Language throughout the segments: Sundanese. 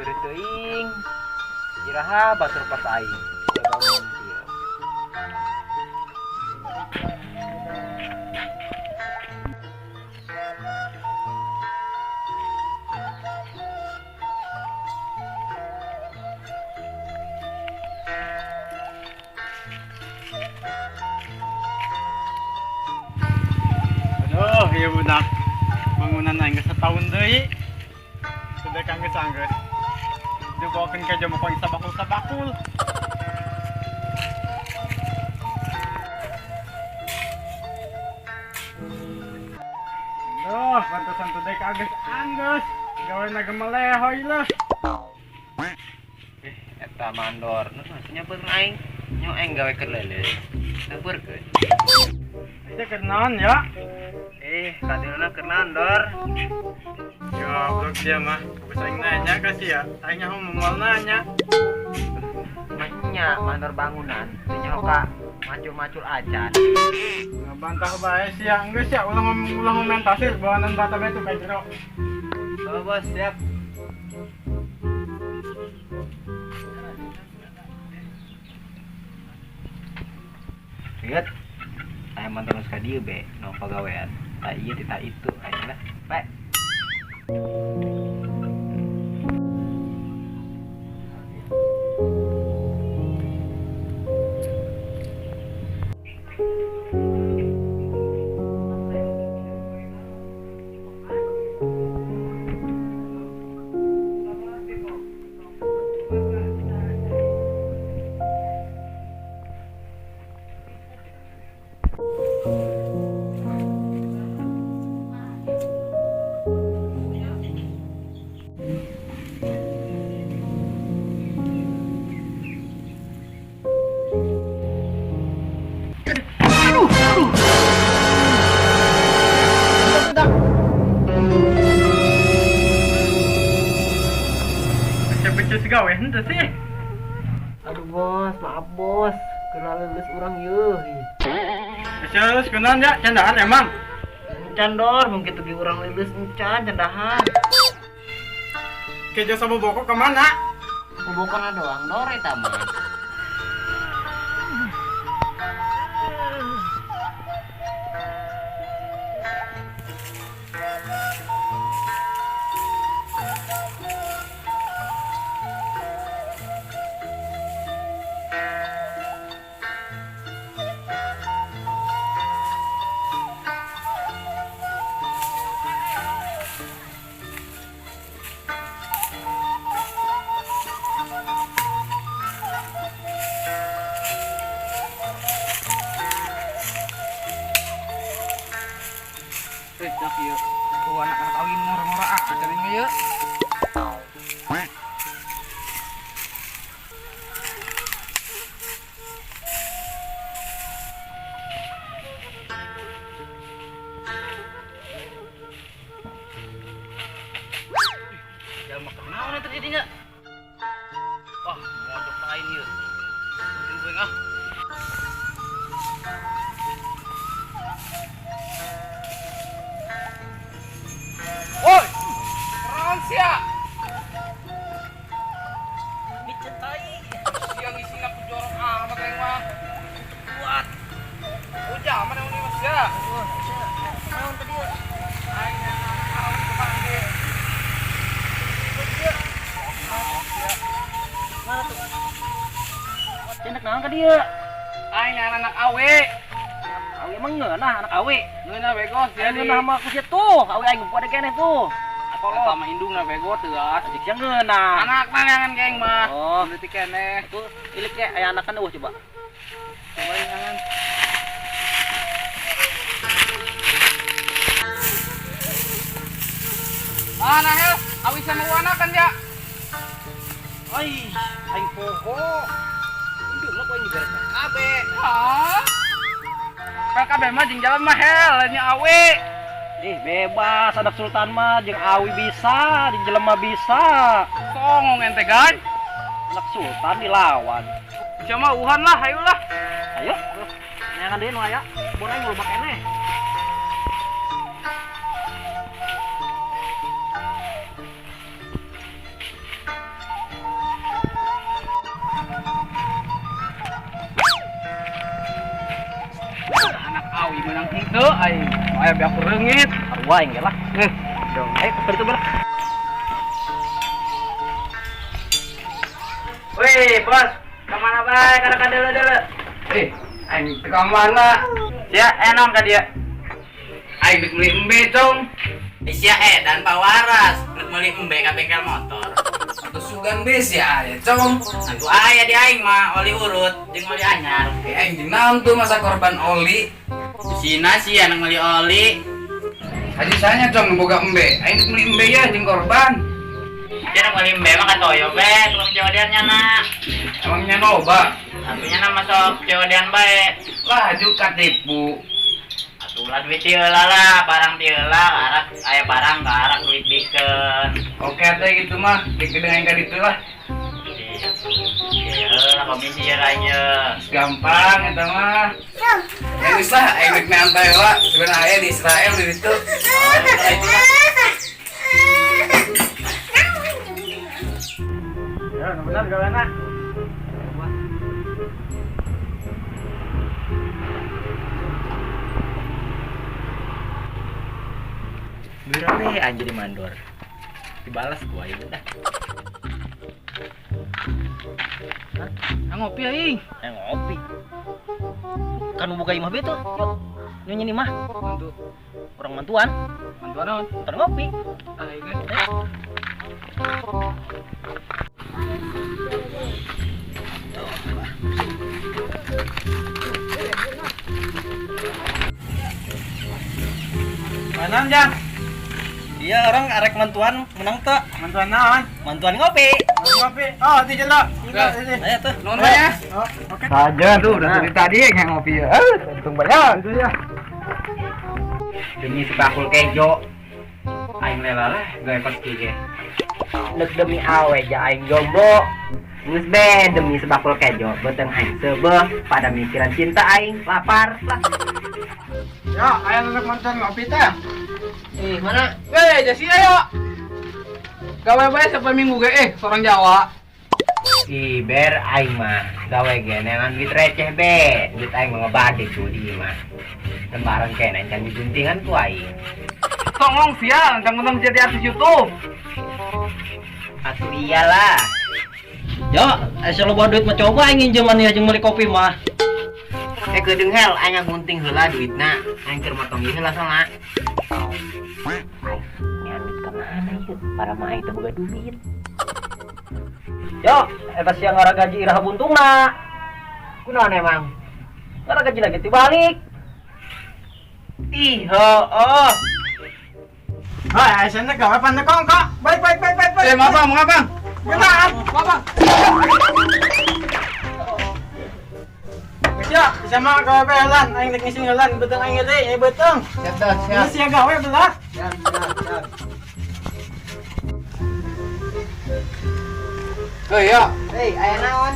Peureuh teuing. Iraha batur pas aing. Bangun kieu. Aduh, ieu budak. Bangunan aing geus sataun deui. Sudah kanggeus-anggeus. Dibawakeun ka jama pang sabakul-sabakul. Aduh, pantesan tuh dek anggeus-anggeus. Gawe na gemelehoy lah. Eh, eta mandor. Nu nyampeurkeun aing. Nyo aing gawe keur leuleus. Nyampeurkeun. Itu keur naon ya? Eh, kadieuna keur naon, Dor? Goblok dia mah. Bisa aing nanya ka sia. Aing nyaho moal nanya. Nya mandor bangunan, teu nyaho ka macul-macul acan. Ngabantah bae sia. Geus sia ulah ulah ngomentasir bawanan bata bae tuh ka jero. Oh, bos, siap. Lihat, aya mantan geus ka dieu be, nu pagawean. Tak ieu tita itu, aing lah. Pe. Becus gawe henteu sih. Aduh bos, maaf bos, kena lulus urang yeuh. Geus kunaon ya, candaan emang. Encan dor, mungkin tuh urang lulus encan candahan. Kejo sama boko kemana? Bobokona doang dor eta mah. Eh, dak ieu. Tuh anak-anak kawin ngora-ngora ah, ajarin ieu. Jalma kunaon eta jadinya? Wah, modok lain ieu. Penting gue ah. Woi, keren sia. Dicentai. Sia ngisina ku jorok amat aing mah. Kuat. Udah aman yang ini mas ya. Wah, naon tadi ieu? Aing yang kawin kepanggil. Mana tuh? Cenek naon ka dieu? Aing yang anak awe. Awe emang ngeunah anak awe. Ngeunah bego sia Aing di. ngeunah mah ku sia tuh, awe aing buat keneh tuh. Eta mah indungna bego teuas. Ajik sia ngeunah. Anak nangan geng mah. Oh, Leutik keneh. tuh ilik ge aya anakan eueuh coba. Coba ngangan. Mana hel? Awi sama wana kan ya? Ai, aing poho. Indungna ku aing diberes KB. Hah? PKB mah jeung jalan mah hel, lainnya awe. Ih, bebas anak sultan mah jeung awi bisa, jeung jelema bisa. Songong ente gan. Anak sultan dilawan. Cuma uhan lah, ayo lah. Ayo, neangan deui nu aya. Bon aing loba keneh. Wow, menang henteu aing. Aya beak reungit. Sarua aing ge lah. Dong. Ayo ke situ belah. Wih, bos, kemana bae? Kada deuleu-deuleu. Aing teu ka mana? Sia, naon ka dia? Aing geus meuli embe, Cong. Sia edan pawaras, rek meuli embe ka bengkel motor. Atuh sugan be sia aya, Cong. Atuh aya di aing mah oli urut jeung oli anyar. Aing jeung naon tuh masa korban oli? Sina sia nu meuli oli. Haji sanya, Cong, nu boga embe. Aing geus meuli embe ya jeung korban. Sia nu meuli embe mah ka toyo be, tukang COD-an nyana. Emang nya loba? Tapi nyana mah sok COD-an bae. Lah, ju katipu. Atuh lah duit ti heula lah, barang ti heula, arak aya barang ka arak duit bikeun. Oke teh gitu mah, dikit dengan ka ditu lah. Iya, lah komisi ya lah ieu. Gampang eta mah. Ya geus lah, aing rek nyantai lah. Sebenarnya aya di Israel di ditu. Ya, benar gaweana. Berapa aing jadi mandor? Dibalas gua ya udah. Ah, ngopi aing. Ngopi. Kan buka imah be tuh. Yuk. Nyanyi imah. Mantu. Orang mantuan. Mantuan naon? Ntar ngopi. Aing. Mana Jang? Iya, orang arek mantuan menang tuh. Mantuan naon? Mantuan ngopi. Ngopi. Oh, di jelo. Ayo tuh. Nuhun ya. Oh, oke. Saja tuh udah dari tadi yang ngopi ya. Untung banyak. Itu ya. Demi sebakul kejo. Aing lela lah gawe kos kieu ge. Nek demi awe ja aing jomblo. Geus be demi sebakul kejo beuteung aing seubeuh pada mikiran cinta aing lapar lah. Ya, aya nu mantuan ngopi teh. Mana? Weh, jasi ayo. Gawe bae sampai minggu ge seorang Jawa. Ih, ber aing mah gawe ge neangan duit receh be. Duit aing mah ngebadik tuh di mah. Lembaran kene can diguntingan ku aing. Songong sia, kang jadi artis YouTube. Atuh iyalah. Yo, asa loba duit mah coba aing nginjeman ya jeung meuli kopi mah. Keudeung hel aing ngagunting heula duitna. Aing keur motong ieu heula soalna. Aing duit ka mana ieu? Para mah aing teu boga duit. Yo, eta sia ngaragaji iraha buntungna. Kunaon emang? Ngaragaji lagi tibalik. Ih, heueuh. Hai, aisyah gawe pandek kok. Baik, baik, baik, baik, baik. Maaf Bang, maaf Bang. Benar. Maaf Bang. Ya, bisa mah gawe belan, aing rek ngisi heula, beuteung aing deui, ieu beuteung. Siap, siap. Ini sia gawe belah. Siap, siap, siap. Hei, yo. Hei, aya naon?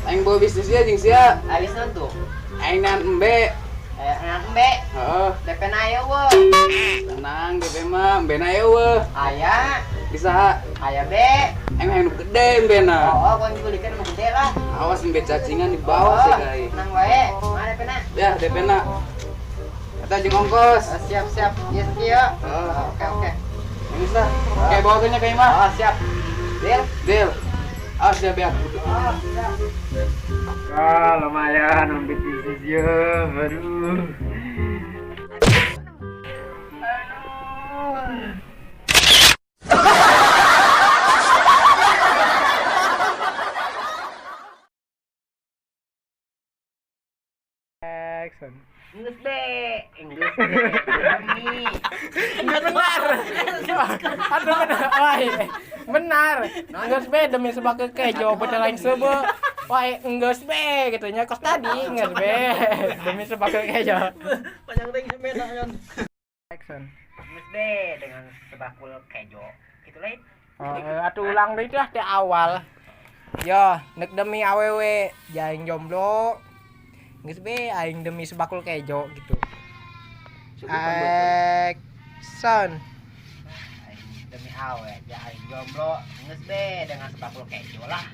Aing bawa bisnis sia jeung sia. Abis naon tuh? Aing nahan embe. Aya naon embe? Heeh. DP na aya eueuh. Tenang, DP mah embe na aya eueuh. Aya. Bisa. Aya be. Aing mah nu gede embe na. Oh, kon dibelikan nu gede lah. Awas embe cacingan di bawah sih kai. Tenang wae. Mana DP na? Ya, DP na. Eta jeung ongkos. Siap, siap. Ieu sakieu. Heeh. Oke, oke. Geus lah. Oke, bawa ke nya ka imah. Oh, siap. Deal. Deal. Awas ya beak. Oh, siap. Ah, lumayan ambil bisnis ya. Aduh. Action. Geus be, geus be. Benar. Aduh benar. Wah, benar. Geus be demi sebakul kejo bener lain seubeuh. Wah, geus be gitu nya kos tadi geus be demi sebakul kejo. Panjang teh sepeda kan. Action. Geus be dengan sebakul kejo. Itu lain. Atuh ulang deui lah di awal. Yo, nek demi awewe jaing jomblo. Geus be aing demi sebakul kejo gitu. Action. Aing demi awe ja aing jomblo. Geus be dengan sebakul kejo lah.